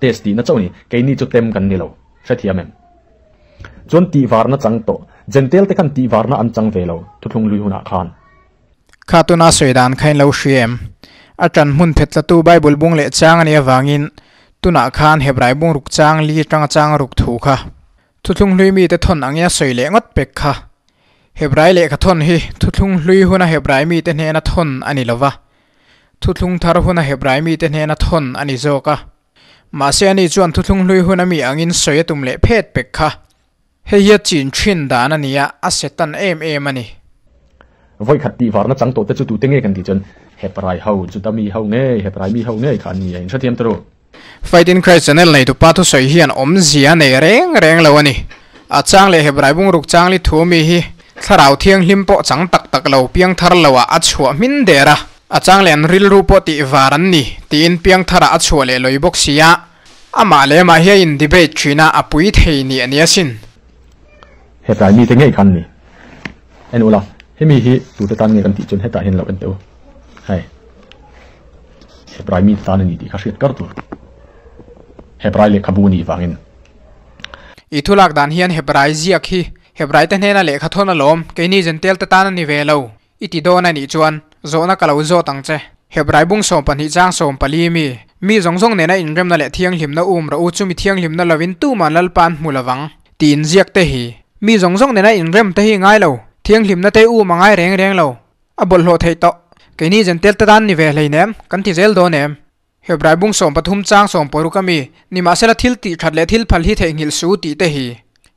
test tihna chauh a ni. Keini chu tem kan ni lo, hrethiam em? Chuan tihvarna chang tawh. Jentail te khan tihvarna an chang ve lo, thuthlung lui hunah khan. Kha tuna sawi dan kha in lo hria em? A ṭan hmun phet tlatu Bible bung leh chang a nih avangin tunah khan Hebrai bung ruk chang li atanga chang ruk thu kha thuthlung hlui mite thawn angin a sawi leh ngawt pek kha. Hebrai lehkha thawn hi thuthlung hlui huna Hebrai mite hnena thawn a ni lova, thuthlung thar huna Hebrai mite hnena thawn a ni zawk a. Mahse ani chuan thuthlung hlui hun a mi angin sawi a tum leh phet pek kha. Hei hi a chin thin dan a nia, a setan em em a ni. Vawi khat tih varna chang tawh te chu tute nge kan tih chuan Hebrai ho, Juda mi ho ngei, Hebrai mi ho ngei kha an ni a, in hrethiam tawh ru. Faith in Christ channel nei tupa thusawi hian awmzia nei reng reng lo a ni. A chang leh Hebrai bungruk changli thu mi hi Thlarau Thianghlim pawh chang tak tak lo piangthar lo ah a chhuah hmin der a. A chang leh an rilru pawh tih var an ni tiin piangthar ah a chhuah leh lawi bawk si a, amah leh amah hi a in debate thin a, a pui thei ni a ni asin. Hetlai mite ngei khan ni en ula, hemi hi tute tan nge kan tih chuan hetah hian lo en teh u, hei Hebrai mite tan a ni tih kha hriat kar tur Hebrai lehkhabu a nih vangin. I thulak dan hian Hebrai ziak hi Hebrai te hnena lehkha thawn alawm, keini Jentail te tan a ni ve lo. I ti dawn a nih chuan zawhna ka lo zawt ang che. Hebrai bung 12 chang 14 mi, mi zawng zawng nena inremna leh thianghlimna um rawh u, chumi thianghlimna lovin tuman Lalpa an hmu lovang. Tih inziak te hi mi zawng zawng nena inrem te hi ngai lo, thianghlimna te um a ngai reng reng lo, a bawlhhlawh theih tawh. Keini Jentel te tan ni ve hleinem, kan ti zel dawn em? Hebrai bung 13 chang 60 a mi, nimahsela thil tih that leh thil phal hi theihnghilh su tih te hi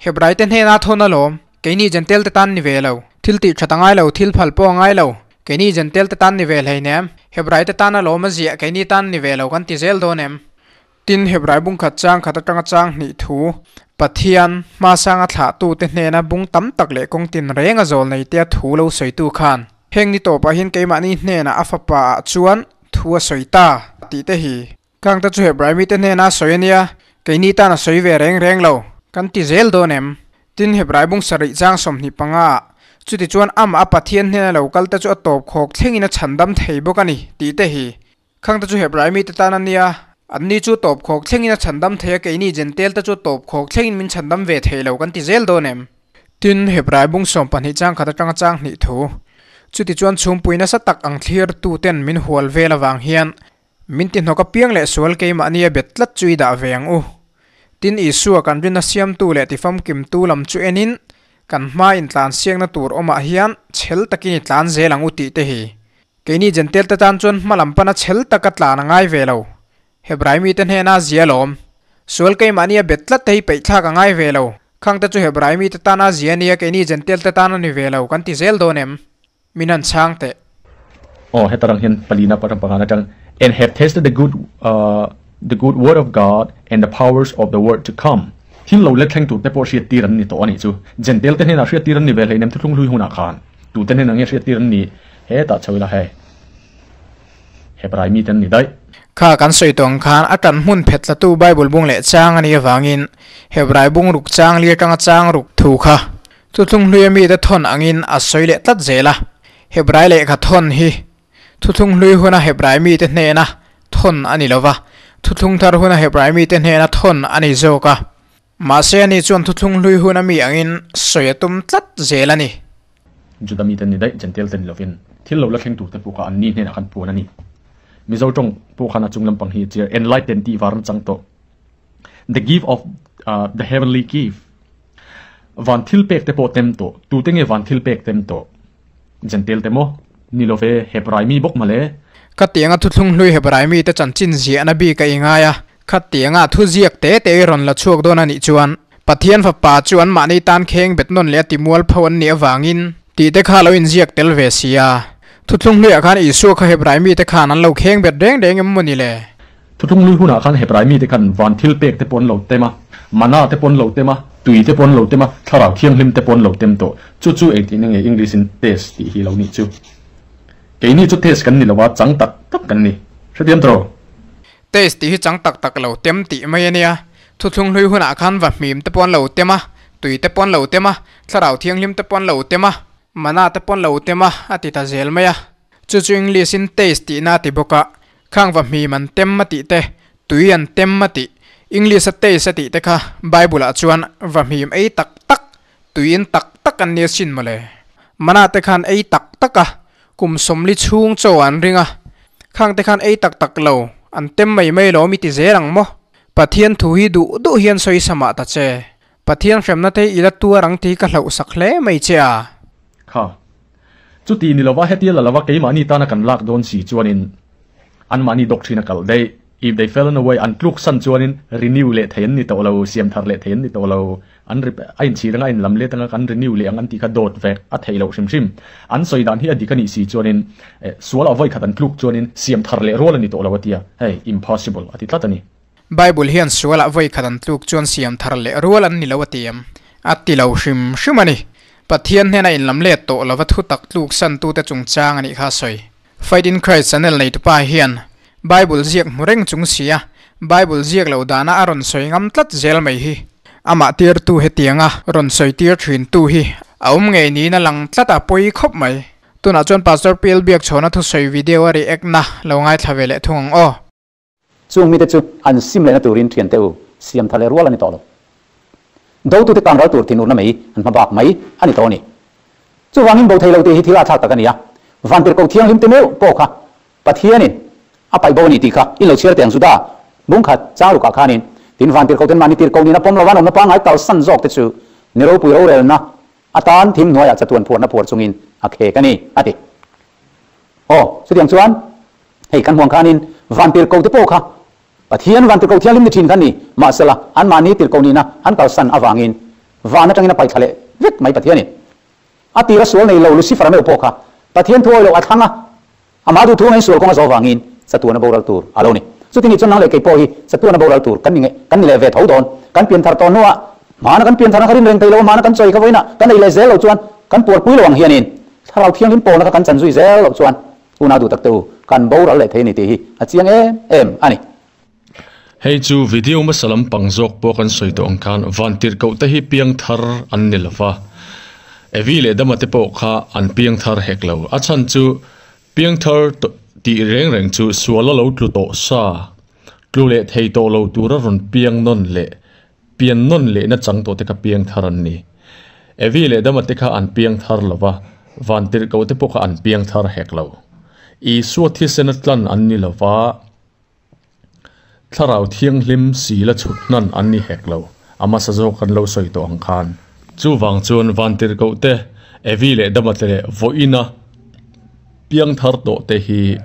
Hebrai te hnena thawn alawm, keini Jentel te tan ni ve lo, thil tih that a ngai lo, thil phal pawh a ngai lo, keini Jentel te tan ni ve hleinem, Hebrai te tan alawm a ziah keini tan ni ve lo kan ti zel dawn em? Tin, Hebrai bung khat chang khat atanga chang hnih thu, Pathian, hmasanga thlahtute hnena bung tam tak leh kawng tin renga zawl nei tea thu lo sawitu khan, Heng ni tawpah hian keimahni hnenah a fapa ah chuan thu a sawi ta, tih te hi Kangte chu Hebrai mite hnena a sawi a nia, keini tan a sawi ve reng reng lo, kan ti zel dawn em? Tin, Hebrai bung sarih chang 25 ah, Chutichuan amah a Pathian hnena lo kal te chu a tawp khawk thlengin a chhandam thei bawk a ni, tih te hi Khangte chu Hebrai mite tan a nia, anni chu tawp khawk thlengin a chhandam thei a, keini Jentail te chu tawp khawk thlengin min chhandam ve thei lo kan ti zel dawn em? Tin, Hebrai bung 12 chang khat atanga chang hnih thu, chutichuan chhungpui nasa tak ang thlirtu ten min hual vel avang hian min ti hnawk apiang leh sual keimahni a bet tlat chu i dah ve ang u. Tin, Isua kan rinna siamtu leh tifamkimtu lam chu enin kan hma intlansiakna tur awmah hian chhel takin i tlan zel ang u tih te hi Keini Jentail te tan chuan hma lam pana chhel taka tlan a ngai ve lo. Hebrai mite hnena zia lawm. Sual keimahni a bet tlat te hi peih thlak a ngai ve lo. Khang te chu Hebrai mite tana zia nia keini Jentail te tan a ni ve lo kan ti zel dawn em? Min han chhang teh. Aw heta rang hian palina pathum pangan atang and have tasted the good the good word of God and the powers of the world to come thil lo let thleng tur te pawh hriat tir an ni tawh a nih chu. Jentail te hnenah hriat tir an ni ve hleinem thuthlung hlui hunah khan tute hnenah nge hriat tir an nih? Hetah chho ila hei Hebrai mite an ni daih. Kha kan sawi tawh ang khan a tan hmun phet tlatu Bible bung leh chang a nih avangin Hebrai bung ruk chang li atanga chang ruk thu kha thuthlung hluia mite thawn angin a sawi leh tlat zel a. Hebrai lehkha thawn hi thuthlung hlui huna Hebrai mite hnena thawn a ni lova, thuthlung thar huna Hebrai mite hnena thawn a ni zawk a. Mahse ani chuan thuthlung hlui hun a mi angin sawi a tum tlat zel a ni. Juda mite ni daih Jentail te ni lovin thil lo la thleng turte pawh kha anni hnenah khan puan a ni. Mizo tawng pawh khan a chung lampang hi chiar enlighten tih var chang tawh. The gift of the heavenly gift Van thil pek te pawh tem tawh. Tute nge van thil pek tem tawh? Jentail te maw? Ni love, Hebrai mi bawk mawle. Khatianga thuthlung hlui Hebrai mite chanchin ziahna bik a ingai a, Khatianga thu ziak te te i rawn la chhuak dawn a nih chuan Pathian fapa chu an mahni tan kheng bet nawn leh a ti mual pho an nih avangin tih te kha lo inziak tel ve si a. Thuthlung hluiah khan Isua kha Hebrai mite khan an lo kheng bet reng reng em maw ni le? Thuthlung hlui hunah khan Hebrai mite khan van thil pek te pawh an lo tem a, mana te pawh an lo tem a, tui te pawh an lo tem a, thlarau thianghlim te pawh an lo tem tawh. Chu chu engtin nge English in test tih hi lo nih chu. Keini chu test kan ni lo a, chang tak tak kan ni. Hrethiam tawh. Taste tih hi chang tak tak lo tem tih mai a nia. Thuthlung hlui hunah khan va hmim te pawh an lo tem a, tui te pawh an lo tem a, thlarau thianghlim te pawh an lo tem a, mana te pawh an lo tem a, a ti ta zel mai a. Chu chu English in taste tihna a ti bawk a, khang va hmim an tem a tih te, tui an tem a tih, English a taste a tih te kha Bible ah chuan va hmim ei tak tak, tui in tak tak an nia sin mawle. Mana te khan ei tak tak a, Kum sawmli chhung chaw an ring a, khang te khan ei tak tak lo, an tem mai mai lo mi ti zel ang maw? Pathian thu hi duh duh hian sawi sa mah ta che. Pathian hremna te i la tuar ang tih ka hlauh sak hle mai che a. Kha. Chuti ni lova hetia la lova keimahni tana kan lak dawn si chuanin anmahni doctrine a kalh daih. If they fell away an tluk san chuanin renew leh thei an ni tawh lo, siam thar leh thei an ni tawh lo. An rip a inchhir anga a inlam let anga kan renew leh ang an tih kha dawt vek a theih loh hrim hrim. An sawi dan hi a dik a nih si chuanin sual a vawi khat an tluk chuanin siam thar leh rual a ni tawh lo a tia, hei impossible a ti tlat a ni. Bible hian sual ah vawi khat an tluk chuan siam thar leh rual an ni lo a ti em? A ti lo hrim hrim a ni. Pathian hnena inlam let tawh lova thutak tluk santute chungchang a nih kha a sawi. Faith in Christ channel neitupa hian Bible ziak hmu reng chung sia Bible ziak loh dana a rawn sawi ngam tlat zel mai hi. Amah tirtu hetianga rawn sawi tir thintu hi a awm ngei niin a lang tlat a pawi khawp mai. Tunah chuan Pastor PL Biakchhawna thusawi video a react na lo ngaithla ve leh thung ang aw. Chung mite chu an sim lehna turin thiante u siam tha leh rual a ni tawh lo. Dotute tan ral tur thinurna mai an hma bak mai a ni tawh a ni. Chuvangin bo thei lo tih hi thil a thlak tak a ni a, Vantirhkoh thianghlim te meuh pawh kha Pathianin a paih bo a ni tih kha in lo chhiar teh ang Juda bung khat chang rukah khanin. Tin vantirhkoh ten mahni tirhkoh nihna pawm lova an awmna pangngai kalsan zawk te chu ni ropui rorelna atan thim hnuaiah chatuan phuarna phuar chungin a khek a ni, a ti. Aw, chutiang chuan hei kan hmuang khanin vantirhkoh te pawh kha Pathian vantirhkoh thianghlim ni thin kha ni, mahsela anmahni tirhkoh nihna an kalsan avangin van atangin a paihthla leh vek mai Pathianin. A tira sual nei lo Lucifer-a meuh pawh kha Pathian thu awilo a thlang a, amah duh thu ngei sual kawng a zawh vangin chatuana boral tur a lo ni. Chuti nih chuan nang leh kei pawh hi chatuana boral tur kan ni nge kan ni leh ve tho dawn. Kan pianthar tawh hnuah hmana kan piantharna kha rin reng thei lo a, hmana kan chawi kha vawiinah kan ei leh zel lo chuan kan puarpui lo ang hianin Thlarau Thianghlim pawlna kha kan chan zui zel loh chuan Unau duh tak te u, kan boral leh thei a ni tih hi a chiang em em a ni. Hei chu video hmasa lampang zawk pawh kan sawi tawh ang khan vantirhkoh te hi piangthar an ni lova, Evi leh Dama te pawh kha an piangthar hek lo. A chhan chu piangthar tih reng reng chu sual a lo tlu tawh sa, tlu leh thei tawh lo tura rawn piang nawn leh pian nawn lehna chang tawh te kha piangthar an ni. Evi leh Dama te kha an piangthar lova, vantirhkoh te pawh kha an piangthar hek lo. Isua thisena tlan an ni lova, Thlarau Thianghlim si la chhut hnan an ni hek lo, a hmasa zawk kan lo sawi tawh ang khan. Chuvang chuan Vantirhkoh te, Evi leh Dama te leh vawiina piangthar tawh te hi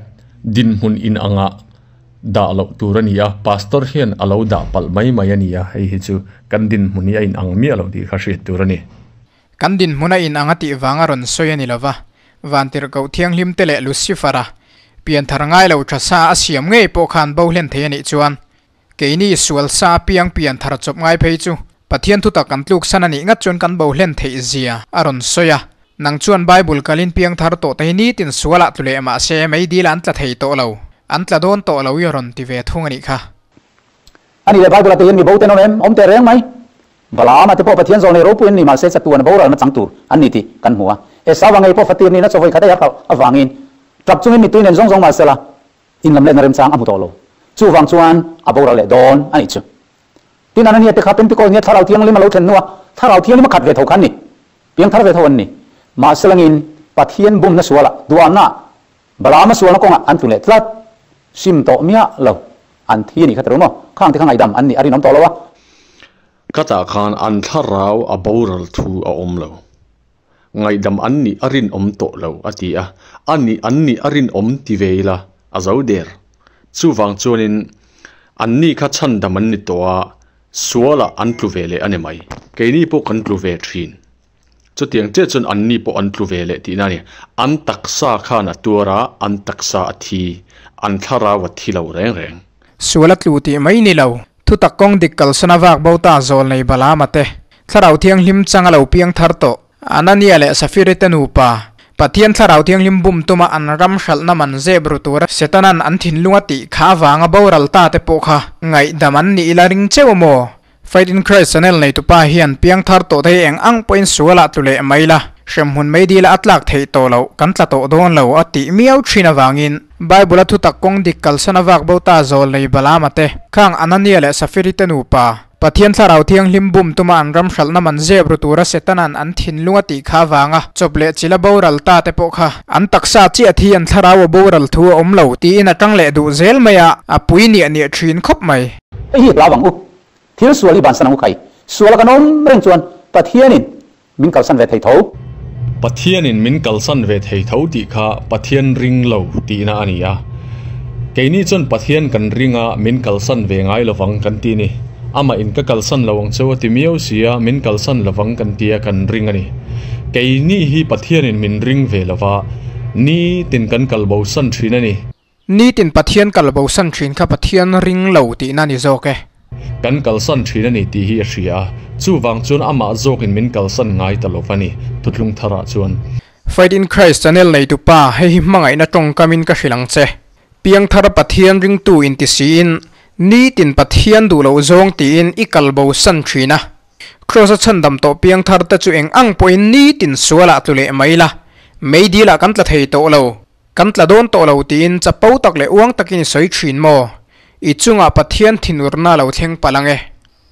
dinhmun in anga dah loh tur a ni a, Pastor hian a lo dah palh mai mai a ni a, hei hi chu kan dinhmun hi a inang miah lo tih kha hriat tur a ni. Kan dinhmun a inang a tih vanga rawn sawi a ni lova, Vantirhkoh Thianghlim te leh Lucifer-a pianthar ngai lo tha sa a siam ngei pawh khan bo hlen thei a nih chuan keini sual sa apiang pianthar chawp ngai phei chu Pathian thutak kan tluk san a nih ngat chuan kan bo hlen theih zia a rawn sawi a. Nang chuan Bible kalin piangthar tawh te hi nitin sualah tlu leh mahse meidil an tla thei tawh lo, an tla dawn tawh lo i rawn ti ve thung a nih kha. A nih leh Bible-ah te hian mi bo ten awm em? Awm teh reng mai. Balaama te pawh Pathian zawlnei ropui an ni mahse chatuan boralna chang tur an ni tih kan hmu a. Esau-a ngei pawh fatir nihna chawvawi khat a hlauh avangin tap chungin mittui nen zawng zawng mahsela inlamletna remchang a hmu tawh lo. Chuvang chuan a boral leh dawn a nih chu. Tin, Anania te kha Pentecost nia Thlarau Thianghlim a lo thlen hnua Thlarau Thianghlim a khat ve tho kha an ni. Piangthar ve tho an ni. Mahselangin Pathian bumna sualah duahna Balaama sualna kawngah an tlu leh tlat. Sim tawh miah lo. An thi a nih kha ta ru maw? Khang te kha ngaihdam an nih a rinawm tawh lo a. Ka tah khan an thlarau a boral thu a awm lo. Ngaihdam an nih a rinawm tawh lo a ti a. A nih an nih a rinawm ti ve ila a zo der. Chuvang chuanin an ni kha chhandam an ni tawh a, sualah an tlu ve leh a ni mai. Keini pawh kan tlu ve thin. Chutiang chiah chuan anni pawh an tlu ve leh tihna a ni. An taksa khan a tuar a, an taksa a thi, an thlarau a thi lo reng reng. Sual a tlu tih mai ni lo, thutak kawng dik kalsan a vak bo ta zawl nei Balaama te, Thlarau Thianghlim chang a lo piang thar tawh, Anania leh Safiri te nupa, Pathian Thlarau Thianghlim bum tuma an ram hralhna man zep ru tura Setana'n an thinlung a tih kha avanga boral ta te pawh kha ngaihdam an nih ila ring cheu maw? Faith in Christ channel neitupa hian piangthar tawh thei eng ang pawhin sualah tlu leh mai la, hremhmun meidila a tlak theih tawh loh, kan tla tawh dawn lo a tih miau thin avangin Bible a thutak kawng dik kalsan a vak bo ta zawl nei Balaama te, khang Anania leh Safiri te nupa, Pathian Thlarau Thianghlim bum tuma an ram hralhna man zep ru tura Setana'n an thinlung a tih kha avanga chawp leh chila boral ta te pawh kha an taksa chiah thi an thlarau a boral thu a awm lo tiin a tang leh duh zel mai a, a pui niah niah thin khawp mai. Hei hi hlau ang u. Thil sual hi bansan ang u khai. Sual a kan awm reng chuan Pathianin min kalsan ve thei tho. Pathianin min kalsan ve thei tho tih kha Pathian ring lo tihna a ni a. Keini chuan Pathian kan ring a, min kalsan ve ngai lovang kan ti ni. Amah in ka kalsan lo ang cheu a ti miau si a, min kalsan lovang kan tia kan ring a ni. Keini hi Pathianin min ring ve lova, nitin kan kalbosan thin a ni. Nitin Pathian kal bosan thin kha Pathian ring lo tihna ni zawk e. Kan kalsan thin a ni tih hi a hria a, chuvang chuan amah zawkin min kalsan ngai ta lo va ni, Thutlung Tharah chuan. Faith in Christ channel neitu pa, hei hi hmangaihna tawngkamin ka hrilh ang che. Piangthar Pathian ringtu inti siin, nitin Pathian duh loh zawng tiin i kal bosan thin a. Kraws a chhandam tawh piangthar te chu eng ang pawhin nitin sualah tlu leh mai la, meidilah kan tla thei tawh lo. Kan tla dawn tawh lo tiin chapo tak leh uang takin i sawi thin maw? I chungah Pathian thinurna lo thleng palh ang e.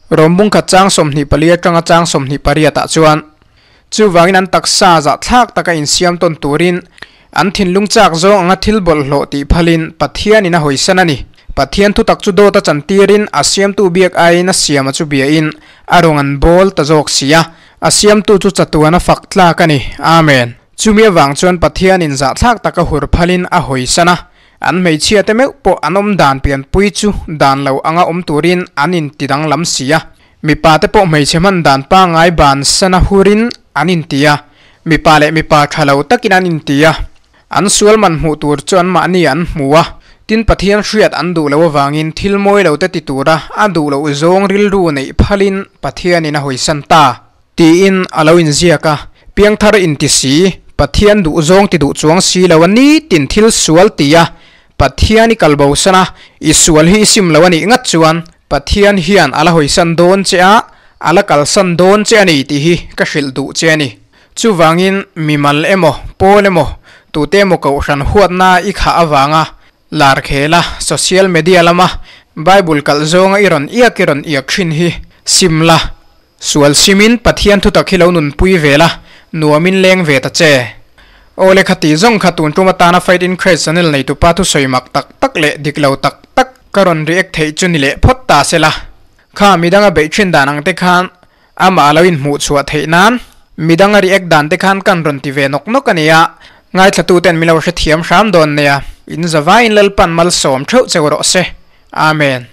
Rawmbung khat chang 24 atanga chang 28 ah chuan chuvangin an taksa zahthlak taka insiam tawn turin an thinlung chak zawng anga thil bawlhhlawh tih phalin Pathianin a hawisan a ni. Pathian thutak chu dawta chantirin a siamtu biak aiin a siama chu biain a rawn an bawl ta zawk si a, a siamtu chu chatuana fak tlak a ni. Amen. Chumi avang chuan Pathianin zahthlak taka hur phalin a hawisan a, an hmeichhia te meuh pawh an awm dan pianpui chu dan lo anga awm turin an inti danglam si a, mipa te pawh hmeichhe hman dan pangngai bansan a hurin an inti a, mipa leh mipa tha lo takin an inti a. An sual man hmuh tur chu anmahni an hmu a, tin Pathian hriat an duh loh avangin thil mawi lo te ti tura a duh loh zawng rilru neih phalin Pathianin a hawisan ta tiin a lo inziak a. Piangthar inti si, Pathian duh zawng ti duh chuang si lo a nitin thil sual ti a, Pathian i kal bosan a, i sual hi i sim lo a nih ngat chuan Pathian hian a la hawisan dawn che a, a la kalsan dawn che a ni tih hi ka hrilh duh che a ni. Chuvangin mimal emaw, pawl emaw, tute emaw kohhran huatna i khah avanga lar khela social media lama Bible kalh zawnga i rawn iak i rawn iak thin hi sim la, sual simin Pathian thutak hi lo nunpui ve la, nuamin leng ve ta che. Aw le khati zawng kha tun tum atana Faith in Christ channel neitupa thusawi mak tak tak leh dik lo tak tak ka rawn react theih chu ni leh phawt ta se la. Kha midanga beih thin dan ang te khan Amah lo inhmuh chhuah theih nan midang a react dan te khan kan rawn ti ve nawk nawk a nia, ngaithlatu ten min lo hrethiam hram dawn nia, in zavaiin Lalpan malsawm theuh cheu rawh se. Amen.